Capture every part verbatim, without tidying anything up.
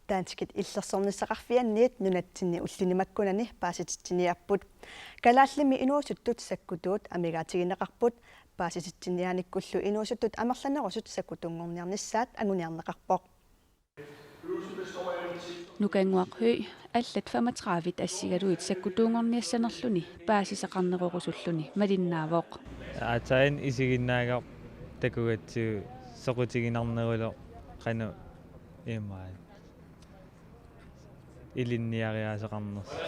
Danskit illersornissaqarfianniit nunatsinni ulluni makkunani paasititsiniaapput. Kalaallimi inuusuttut sakkutuut amigaatigineqarput, paasititsiniaanikkullu inuusuttut amerlanerusut sakkutuunngorniarnissaat anguniarneqarpoq. Nukannguaq Høegh allat femogtredive assigalugit sakkutuunngorniassanerluni paasisaqarnerorusulluni malinnaavoq. Aatsaat isiginnaagaq takugatsigu soqutiginarneruleq qanoq immaqa ilinniariaaseqarnersoq.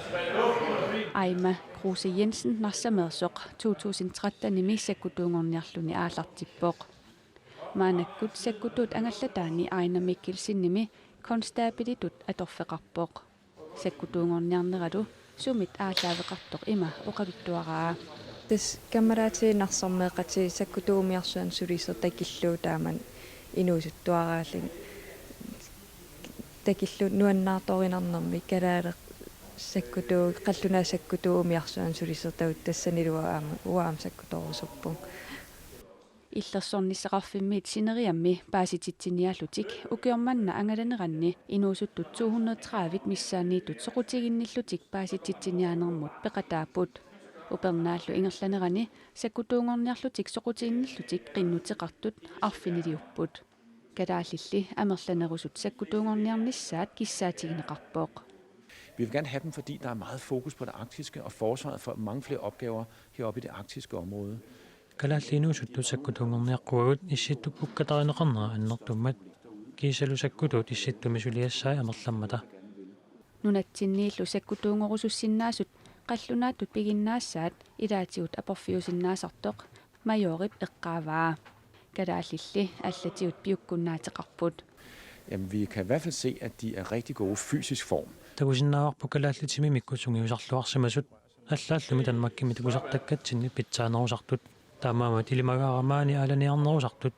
Aima Kruse Jensen Narsameersoq to tusind trettenimi sakkutuunngorniarluni aallartippoq. Maannakkut sakkutuut angallataani Aina Mikkelsenimi konstabelitut atorfeqarpoq. Sakkutuunngorniarneralu sumit aallaaveqartoq ima oqaluttuaraa. Tassa kammalaatiinarsormeeqatii sakkutuut umiarsuarnut sulisoq takillugu taamani inuusuttuaraalluni. Takillugu nuannaartorinarnermi kalaaleq sakkutuut, qallunaat sakkutuut umiarsuarnut sulisoq taava tassanilu aamma uanga aamma sakkutoorusuppunga. Illersornissaqarfimmiit sineriammi paasititsiniaallutik ukioq manna angalaneranni inuusuttut to hundrede tredive missaanniittut soqutiginnillutik paasititsiniaanermut peqataapput. Upernaallu ingerlanerani sakkutuunngorniarlutik soqutiginnillutik qinnuteqartut arfiniliupput. Kalaallilli amerlanerusut sakkutuunngorniarnissaat kissaatigineqarpoq. Vi vil gerne have dem, fordi der er meget fokus på det arktiske, og forsvaret får mange flere opgaver heroppe i det arktiske område. Kalaallit inuusuttut sakkutuunngorniaqquagut Issittup ukkatarineqarnera annertummat. Kiisalu sakkutuut Issittumi suliassaat amerlammata. Nunatsinniillu sakkutuunngorusussinnaasut qallunaattut piginnaassaat ilaatigut aporfiusinnaasartoq Majorip eqqaavaa. Kalaallilli allatigut piukkunnaateqarput. Jamen, vi kan i hvert fald se, at de er i rigtig god fysisk form. Takusinnaavarput kalaallit timimikkut sungiusarluarsimasut, allaallumi Danmarkimi takusartakkatsinni pitsaanerusartut. Taamaammat ilimagaara maani aalaniarnerusartut,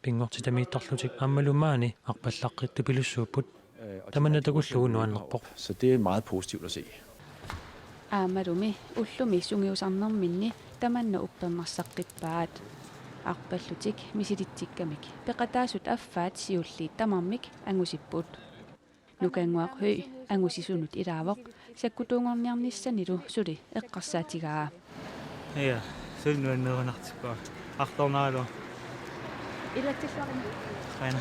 pinngortitamiittarlutik aammalu maani arpallaqqittupilussuupput. Tamanna takullugu nuannerpoq. Så det er meget positivt at se. Aammalumi ullumi sungiusarnerminni tamanna uppernarsaqqippaat. Arpallutik misilitsikkamik peqataasut affaat siulliit tamarmik angusipput. Nukannguaq Høegh angusisunut ilaavoq, sakkutuunngorniarnissanilu suli eqqarsaatigaa. Ja, suli nuannerunartippaa. Artornaraluaq. Ilatsilluarina. Aana.